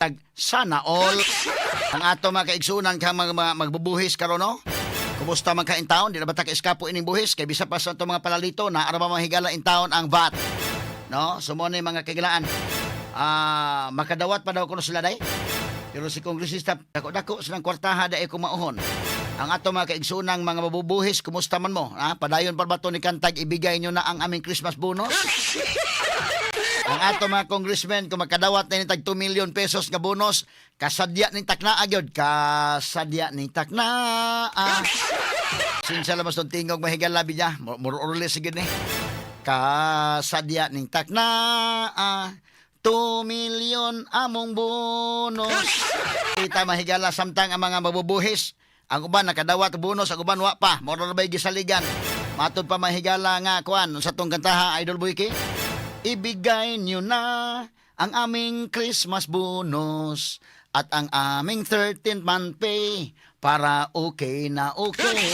Tag sana all. Ang ato mga kaigsunan ka mga magbubuhis karon, no? Kumusta man ka in town? Di na ba ta ka-eskapo ining buhis? Kay bisa pa sa ato mga palalito na ara ba mga higala in town ang VAT. No? So mo na yung mga kagilaan. Ah, makadawat pa daw kuno sila day. Pero si kongresista dako-dako silang kwartaha dai kumauhon. Ang ato mga kaigsunang mga mabubuhis, kumusta man mo? Ha? Padayon pa ba to ni kantag "Ibigay nyo na ang aming Christmas bonus"? Ang ato mga congressmen, kung makadawat na ni tag 2 million pesos nga bonus, kasadya ning taknaa gyud, kasadya ning taknaa. Sinsa lamas tong tingog, mahigal labi niya, more or less sige ni. Kasadya ning taknaa, 2 million among bonus. Kita mahigala samtang ang mga mabubuhis. Ang uban nakadawat og bonus, ang uban wa pa. Moro na ba'y gisaligan? Matod pa mahigala nga kuan sa tong kantaha, Idol Boyke. Ibigay niyo na ang aming Christmas bonus at ang aming 13th month pay para okay na okay.